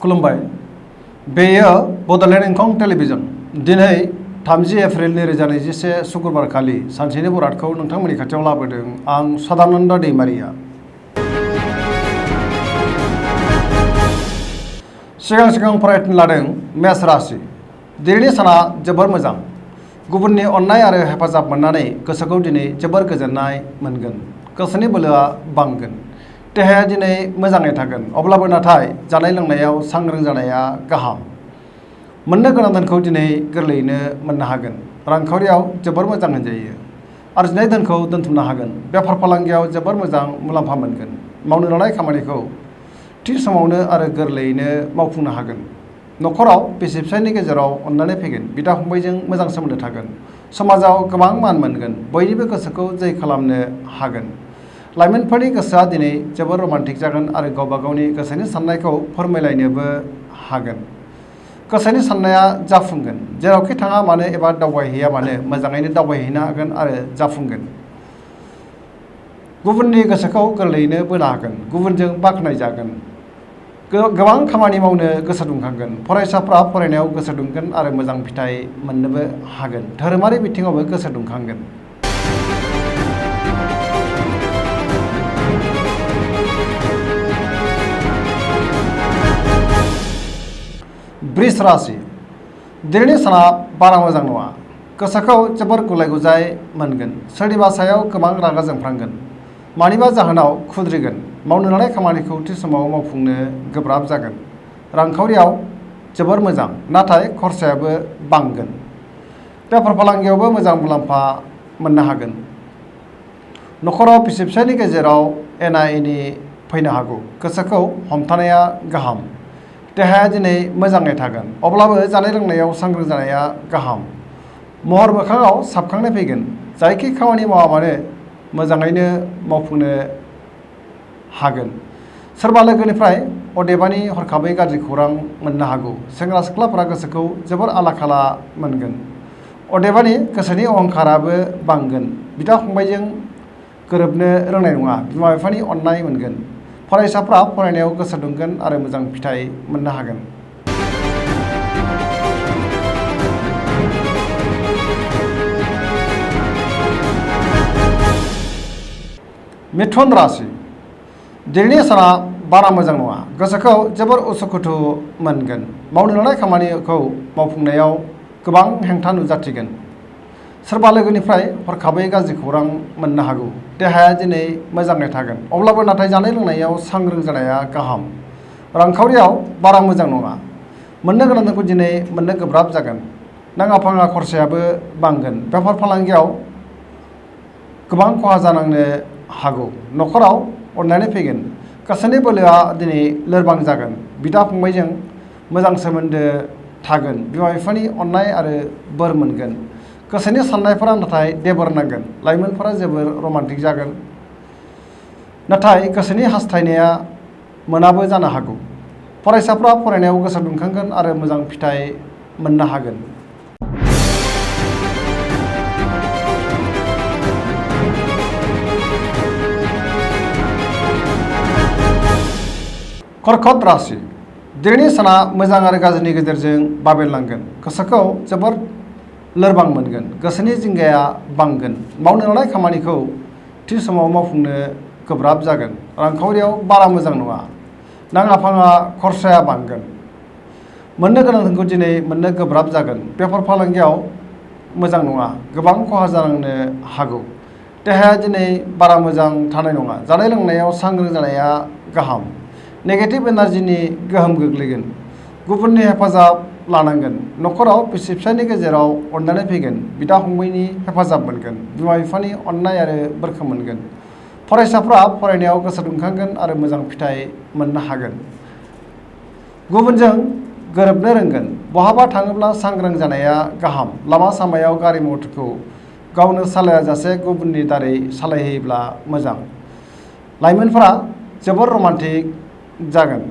खुलुमबाय बेयो बड'लेण्ड इंखं टेलिभिजन दिनै 30 एप्रिल 2021 शुक्रबार खालि सानसेनि बरादखौ नोंथांमोननि खाथियाव लाबोदों आं सदानन्द दैमारिया। सिगां फरायथोन लादों मेष राशि। दिनैनि साना जोबोर मोजां। गुबुननि अननाय आरो हेफाजाब मोननानै गोसोखौ दिनै जोबोर गोजोननाय मोनगोन। गोसोनि बोलोआ बांगोन। देहाया दिनै मोजाङै थागोन। अब्लाबो नाथाय जानाय लोंनायाव सांग्रां जानाया गाहाम। मोननो गोनां धोनखौ दिनै गोरलैयैनो मोननो हागोन। रांखावरियाव जोबोर मोजां होनजायो। आरजिनाय धोनखौ दोनथुमनो हागोन। बेफार फालांगियाव जोबोर मोजां मुलाम्फा मोनगोन। मावनो लानाय खामानिखौ थि समावनो आरो गोरलैयैनो मावफुंनो हागोन। न'खराव बिसि फिसायनि गेजेराव अननानै फैगोन। बिदा फंबायजों मोजां सोमोन्दो थागोन। समाजाव गोबां मान मोनगोन। बयनिबो गोसोखौ जै खालामनो हागोन। लाइमोनफोरनि गोसोआ दिनै जोबोर रमान्टिक जागोन आरो गावबा गावनि गोसोनि साननायखौ फोरमायलायनोबो हागोन। गोसोनि साननाया जाफुंगोन। जेरावखि थाङा मानो एबा दावबायहैया मानो मोजाङैनो दावबायहैनो हागोन आरो जाफुंगोन। गुबुननि गोसोखौ गोरलैयैनो बोनो हागोन। गुबुनजों बाख्नायजागोन। गोबां खामानि मावनो गोसो दुंखांगोन। फरायसाफ्रा फरायनायाव गोसो दुंगोन आरो मोजां फिथाइ मोननोबो हागोन। धोरोमारि बिथिङावबो गोसो दुंखांगोन। वृष राशि। दिनैनि साना बारा मोजां नङा। गोसोखौ जोबोर गुलाय गुजाय मोनगोन। सोरनिबा सायाव गोबां रागा जोंफ्लांगोन। मानिबा जाहोनाव खुद्रिगोन। मावनो लानाय खामानिखौ थि समाव मावफुंनो गोब्राब जागोन। रांखावरियाव जोबोर मोजां नाथाय खरसायाबो बांगोन। बेफार फालांगियावबो मोजां मुलाम्फा मोननो हागोन। न'खराव बिसि फिसायनि गेजेराव एना एनि फैनो हागौ। गोसोखौ हमथानाया गाहाम। देहाया दिनै मोजाङै थागोन। अब्लाबो जानाय लोंनायाव सांग्रां जानाया गाहाम। महर मोखाङाव साबखांनाय फैगोन। जायखि खामानि मावा मानो मोजाङैनो मावफुंनो हागोन। सोरबा लोगोनिफ्राय अदेबानि हरखाबै गाज्रि खौरां मोननो हागौ। सेंग्रा सिख्लाफोरा गोसोखौ जोबोर आला खाला मोनगोन। अदेबानि गोसोनि अहंकाराबो बांगोन। बिदा फंबायजों गोरोबनो रोंनाय नङा। बिमा बिफानि अननाय मोनगोन। फरायसाफ्रा फरायनायाव गोसो दुंगोन आरो मोजां फिथाइ मोननो हागोन। मिथुन राशि। दिनैनि साना बारा मोजां नङा। गोसोखौ जोबोर उसुखुथु मोनगोन। मावनो लानाय खामानिखौ मावफुंनायाव गोबां हेंथा नुजाथिगोन। सोरबा लोगोनिफ्राय हरखाबै गाज्रि खौरां मोननो हागौ। देहाया दिनै मोजाङै थागोन। अब्लाबो नाथाय जानाय लोंनायाव सांग्रां जानाया गाहाम। रांखावरियाव बारा मोजां नङा। मोननो गोनां धोनखौ दिनै मोननो गोब्राब जागोन। नाङा फाङा खरसायाबो बांगोन। बेफार फालांगियाव गोबां खहा जानांनो हागौ। न'खराव अननानै फैगोन। गोसोनि बोलोआ दिनै लोरबां जागोन। बिदा फंबायजों मोजां सोमोन्दो थागोन। बिमा बिफानि अननाय आरो बोर मोनगोन। गोसोनि साननायफोरा नाथाय देबोर नांगोन। लाइमोनफोरा जोबोर रमान्टिक जागोन। नाथाय गोसोनि हास्थायनाया मोनाबो जानो हागौ। फरायसाफ्रा फरायनायाव गोसो दुंखांगोन आरो मोजां फिथाइ मोननो हागोन। कर्कट राशि। दिनैनि साना मोजां आरो गाज्रिनि गेजेरजों बाबेनलांगोन। गोसोखौ जोबोर लोरबां मोनगोन। गोसोनि जिंगाया बांगोन। मावनो लानाय खामानिखौ थि समाव मावफुंनो गोब्राब जागोन। रांखावरियाव बारा मोजां नङा। नाङा फाङा खरसाया बांगोन। मोननो गोनां धोनखौ दिनै मोननो गोब्राब जागोन। बेफार फालांगियाव मोजां नङा। गोबां खहा जानांनो हागौ। देहाया दिनै बारा मोजां थानाय नङा। जानाय लोंनायाव सांग्रां जानाया गाहाम। नेगेटिभ एनार्जिनि गोहोम गोग्लैगोन। गुबुननि हेफाजाब लानांगोन। न'खराव बिसि फिसायनि गेजेराव अननानै फैगोन। बिदा फंबायनि हेफाजाब मोनगोन। बिमा बिफानि अननाय आरो बोरखौ मोनगोन। फरायसाफ्रा फरायनायाव गोसो दुंखांगोन आरो मोजां फिथाइ मोननो हागोन। गुबुनजों गोरोबनो रोंगोन। बहाबा थाङोब्ला सांग्रां जानाया गाहाम। लामा सामायाव गारि मटरखौ गावनो सालायाजासे गुबुननि दारै सालायहोयोब्ला मोजां। लाइमोनफोरा जोबोर रमान्टिक जागोन।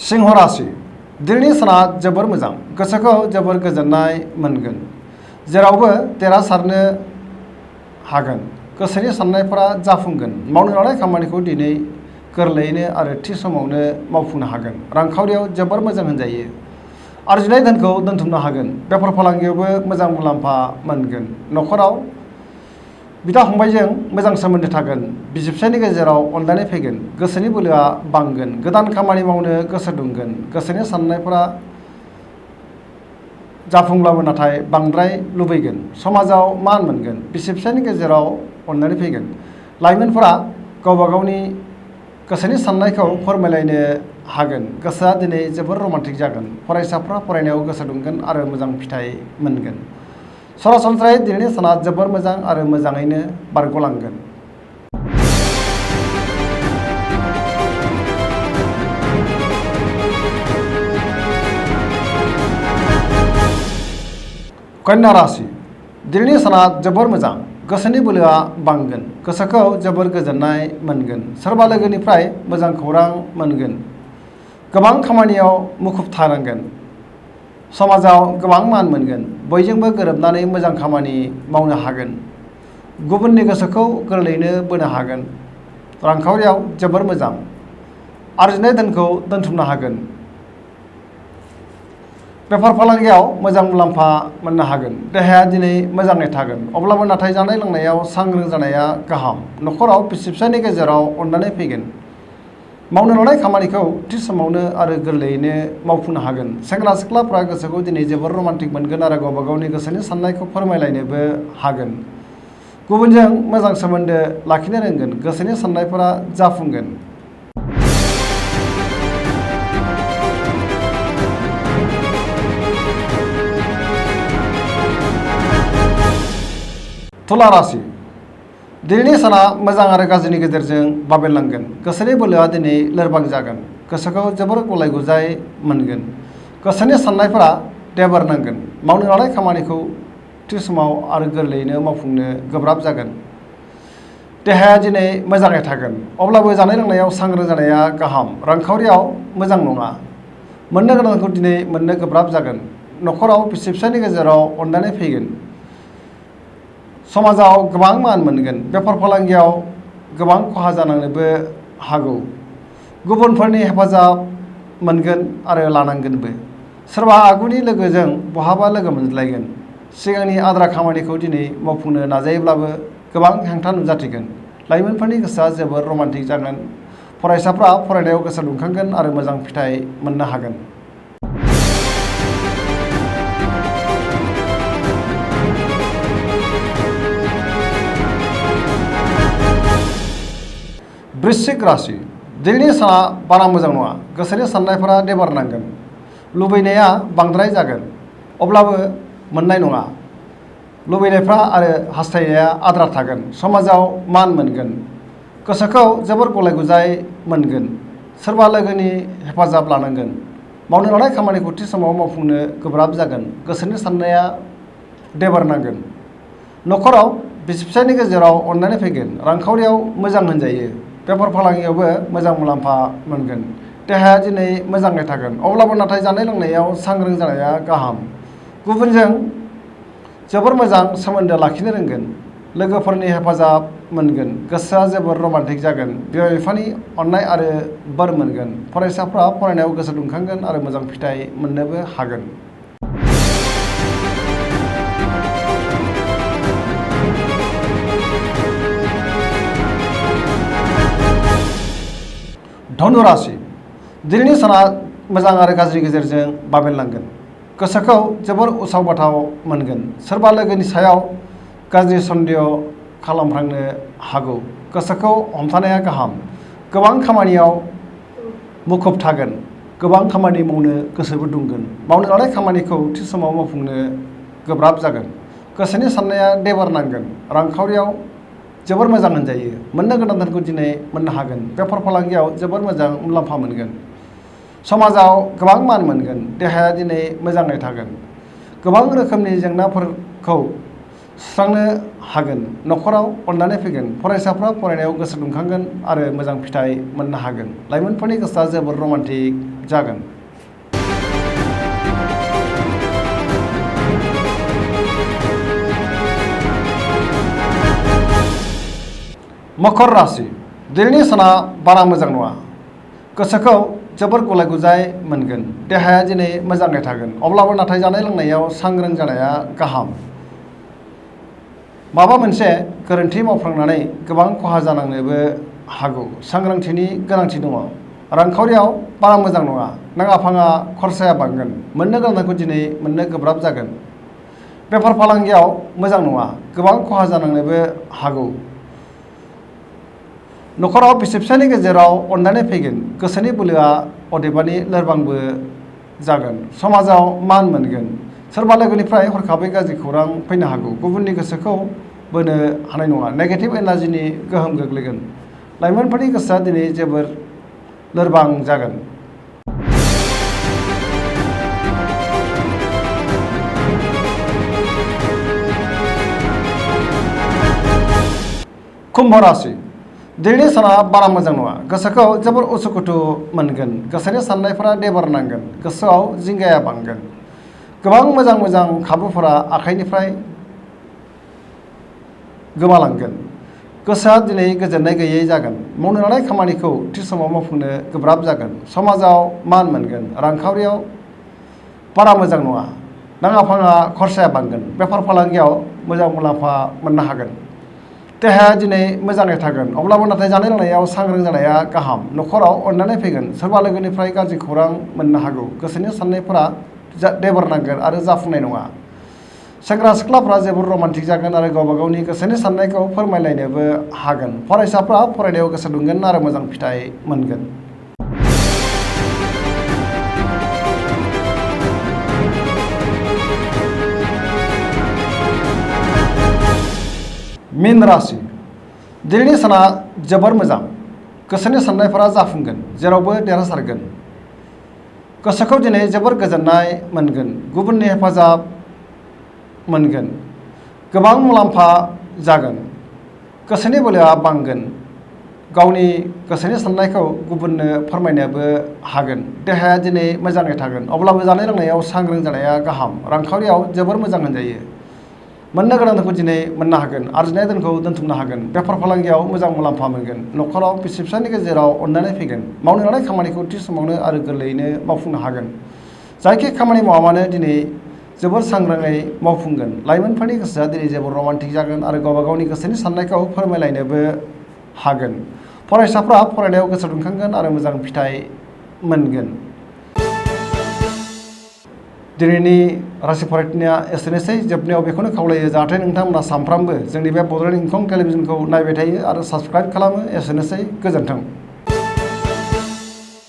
सिंह राशि। दिनैनि साना जोबोर मोजां। गोसोखौ जोबोर गोजोननाय मोनगोन। जेरावबो देरहासारनो हागोन। गोसोनि साननायफोरा जाफुंगोन। मावनो लानाय खामानिखौ दिनै गोरलैयैनो आरो थि समावनो मावफुंनो हागोन। रांखावरियाव जोबोर मोजां होनजायो। आरजिनाय धोनखौ दोनथुमनो हागोन। बेफार फालांगियावबो मोजां मुलाम्फा मोनगोन। न'खराव बिदा फंबायजों मोजां सोमोन्दो थागोन। बिसि फिसायनि गेजेराव अनलायनाय फैगोन। गोसोनि बोलोआ बांगोन। गोदान खामानि मावनो गोसो दुंगोन। गोसोनि साननायफोरा जाफुंब्लाबो नाथाय बांद्राय लुबैगोन। समाजाव मान मोनगोन। बिसि फिसायनि गेजेराव अनलायनाय फैगोन। लाइमोनफोरा गावबा गावनि गोसोनि साननायखौ फोरमायलायनो हागोन। गोसोआ दिनै जोबोर रमान्टिक जागोन। फरायसाफ्रा फरायनायाव गोसो दुंगोन आरो मोजां फिथाइ मोनगोन। सरासनस्रायै दिनैनि साना जोबोर मोजां आरो मोजाङैनो बारग'लांगोन। कन्या राशि दिनैनि साना जोबोर मोजां। गोसोनि बोलोआ बांगोन। गोसोखौ जोबोर गोजोननाय मोनगोन। सोरबा लोगोनिफ्राय मोजां खौरां मोनगोन। गोबां खामानियाव मुखुब थानांगोन। समाजाव गोबां मान मोनगोन। बयजोंबो गोरोबनानै मोजां खामानि मावनो हागोन। गुबुननि गोसोखौ गोरलैयैनो बोनो हागोन। रांखावरियाव जोबोर मोजां। आरजिनाय धोनखौ दोनथुमनो हागोन। बेफार फालांगियाव मोजां मुलाम्फा मोननो हागोन। देहाया दिनै मोजाङै थागोन। अब्लाबो नाथाय जानाय लोंनायाव सांग्रां जानाया गाहाम। न'खराव बिसि फिसायनि गेजेराव अनलायनाय फैगोन। मावनो लानाय खामानिखौ थि समावनो आरो गोरलैयैनो मावफुंनो हागोन। सेंग्रा सिख्लाफ्रा गोसोखौ दिनै जोबोर रमान्टिक मोनगोन आरो गावबा गावनि गोसोनि साननायखौ फोरमायलायनोबो हागोन। गुबुनजों मोजां सोमोन्दो लाखिनो रोंगोन। गोसोनि साननायफोरा जाफुंगोन। तुला राशि दिनैनि साना मोजां आरो गाज्रिनि गेजेरजों बाबेनलांगोन। गोसोनि बोलोआ दिनै लोरबां जागोन। गोसोखौ जोबोर गलाय गुजाय मोनगोन। गोसोनि साननायफोरा देबोरनांगोन। मावनो लानाय खामानिखौ थि समाव आरो गोरलैयैनो मावफुंनो गोब्राब जागोन। देहाया दिनै मोजाङै थागोन। अब्लाबो जानाय लोंनायाव सांग्रां जानाया गाहाम। रांखावरियाव मोजां नङा। मोननो गोनांखौ दिनै मोननो गोब्राब जागोन। न'खराव बिसि फिसायनि गेजेराव अनलायनाय फैगोन। समाजाव गोबां मान मोनगोन। बेफार फालांगियाव गोबां खहा जानांनोबो हागौ। गुबुनफोरनि हेफाजाब मोनगोन आरो लानांगोनबो। सोरबा आगुनि लोगोजों बहाबा लोगो मोनज्लायगोन। सिगांनि आद्रा खामानिखौ दिनै मावफुंनो नाजायोब्लाबो गोबां हेंथा नुजाथिगोन। लाइमोनफोरनि गोसोआ जोबोर रमान्टिक जागोन। फरायसाफ्रा फरायनायाव गोसो दुंखांगोन आरो मोजां फिथाइ मोननो हागोन। वृश्चिक राशि दिनैनि साना बारा मोजां नङा। गोसोनि साननायफोरा देबारनांगोन। लुबैनाया बांद्राय जागोन। अब्लाबो मोननाय नङा। लुबैनायफ्रा आरो हास्थायनाया आद्रा थागोन। समाजाव मान मोनगोन। गोसोखौ जोबोर गलाय गुजाय मोनगोन। सोरबा लोगोनि हेफाजाब लानांगोन। मावनो लानाय खामानिखौ थि समाव मावफुंनो गोब्राब जागोन। गोसोनि साननाया देबारनांगोन। न'खराव बिसि फिसायनि गेजेराव अनलायनाय फैगोन। रांखावरियाव मोजां होनजायो। बेफार फालांगियावबो मोजां मुलाम्फा मोनगोन। देहाया दिनै मोजाङै थागोन। अब्लाबो नाथाय जानाय लोंनायाव सांग्रां जानाया गाहाम। गुबुनजों जोबोर मोजां सोमोन्दो लाखिनो रोंगोन। लोगोफोरनि हेफाजाब मोनगोन। गोसोआ जोबोर रमान्टिक जागोन। बिमा बिफानि अननाय आरो बोर मोनगोन। फरायसाफ्रा फरायनायाव गोसो दुंखांगोन आरो मोजां फिथाइ मोननोबो हागोन। धनु राशि दिनैनि साना मोजां आरो गाज्रि गेजेरजों बाबेनलांगोन। गोसोखौ जोबोर उसाव बाथाव मोनगोन। सोरबा लोगोनि सायाव गाज्रि सन्देह खालामफ्लांनो हागौ। गोसोखौ हमथानाया गाहाम। गोबां खामानियाव मुखुब थागोन। गोबां खामानि मावनो गोसोबो दुंगोन। मावनो लानाय खामानिखौ थि समाव मावफुंनो गोब्राब जागोन। गोसोनि साननाया देबारनांगोन। रांखावरियाव जोबोर मोजां होनजायो। मोननो गोनां धोनखौ दिनै मोननो हागोन। बेफार फालांगियाव जोबोर मोजां मुलाम्फा मोनगोन। समाजाव गोबां मान मोनगोन। देहाया दिनै मोजाङै थागोन। गोबां रोखोमनि जेंनाफोरखौ सुस्रांनो हागोन। न'खराव अनलायनाय फैगोन। फरायसाफ्रा फरायनायाव गोसो दुंखांगोन आरो मोजां फिथाइ मोननो हागोन। लाइमोनफोरनि गोसोआ जोबोर रमान्टिक जागोन। मकर राशि दिनैनि साना बारा मोजां नङा। गोसोखौ जोबोर गुलाय गुजाय मोनगोन। देहाया दिनै मोजाङै थागोन। अब्लाबो नाथाय जानाय लोंनायाव सांग्रां जानाया गाहाम। माबा मोनसे गोरोन्थि मावफ्लांनानै गोबां खहा जानांनोबो हागौ। सांग्रांथिनि गोनांथि दङ। रांखावरियाव बारा मोजां नङा। नाङा फाङा खरसाया बांगोन। मोननो गोनांखौ दिनै मोननो गोब्राब जागोन। बेफार फालांगियाव मोजां नङा। गोबां खहा जानांनोबो हागौ। न'खराव बिसि फिसायनि गेजेराव अनलायनाय फैगोन। गोसोनि बोलोआ अदेबानि लोरबांबो जागोन। समाजाव मान मोनगोन। सोरबा लोगोनिफ्राय हरखाबै गाज्रि खौरां फैनो हागौ। गुबुननि गोसोखौ बोनो हानाय नङा। नेगेटिभ एनार्जिनि गोहोम गोग्लैगोन। लाइमोनफोरनि गोसोआ दिनै जोबोर लोरबां जागोन। कुम्भ राशि दिनैनि साना बारा मोजां नङा। गोसोखौ जोबोर उसुखुथु मोनगोन। गोसोनि साननायफोरा देबार नांगोन। गोसोआव जिंगाया बांगोन। गोबां मोजां मोजां खाबुफोरा आखाइनिफ्राय गोमालांगोन। गोसोआ दिनै गोजोननाय गैयै जागोन। मावनो लानाय खामानिखौ थि समाव मावफुंनो गोब्राब जागोन। समाजाव मान मोनगोन। रांखावरियाव बारा मोजां नङा। नाङा फाङा खरसाया बांगोन। बेफार फालांगियाव मोजां मुलाम्फा मोननो हागोन। देहाया दिनै मोजाङै थागोन। अब्लाबो नाथाय जानाय लोंनायाव सांग्रां जानाया गाहाम। न'खराव अनलायनाय फैगोन। सोरबा लोगोनिफ्राय गाज्रि खौरां मोननो हागौ। गोसोनि साननायफोरा देबार नांगोन आरो जाफुंनाय नङा। सेंग्रा सिख्लाफ्रा जोबोर रमान्टिक जागोन आरो गावबा गावनि गोसोनि साननायखौ फोरमायलायनोबो हागोन। फरायसाफ्रा फरायनायाव गोसो दुंगोन आरो मोजां फिथाइ मोनगोन। मीन राशि दिनैनि साना जोबोर मोजां। गोसोनि साननायफोरा जाफुंगोन। जेरावबो देरहासारगोन। गोसोखौ दिनै जोबोर गोजोननाय मोनगोन। गुबुननि हेफाजाब मोनगोन। गोबां मुलाम्फा जागोन। गोसोनि बोलोआ बांगोन। गावनि गोसोनि साननायखौ गुबुननो फोरमायनोबो हागोन। देहाया दिनै मोजाङै थागोन। अब्लाबो जानाय लोंनायाव सांग्रां जानाया गाहाम। रांखावरियाव जोबोर मोजां होनजायो। मोननो गोनांखौ दिनै मोननो हागोन। आरजिनाय धोनखौ दोनथुमनो हागोन। बेफार फालांगियाव मोजां मुलाम्फा मोनगोन। न'खराव बिसि फिसायनि गेजेराव अनलायनाय फैगोन। मावनो लानाय खामानिखौ थि समावनो आरो गोरलैयैनो मावफुंनो हागोन। जायखि खामानि मावा मानो दिनै जोबोर सांग्राङै मावफुंगोन। लाइमोनफोरनि गोसोआ दिनै जोबोर रमान्टिक जागोन आरो गावबा गावनि गोसोनि साननायखौ फोरमायलायनोबो हागोन। फरायसाफ्रा फरायनायाव गोसो दुंखांगोन आरो मोजां फिथाइ मोनगोन। दिनैनि राशि फरायथिनाया एसेनोसै। जोबनायाव बेखौनो खावलायो जाहाथे नोंथांमोना सानफ्रामबो जोंनि बे बड'लेण्ड इंखं टेलिभिजनखौ नायबाय थायो आरो साबस्क्राइब खालामो। एसेनोसै। गोजोन्थों।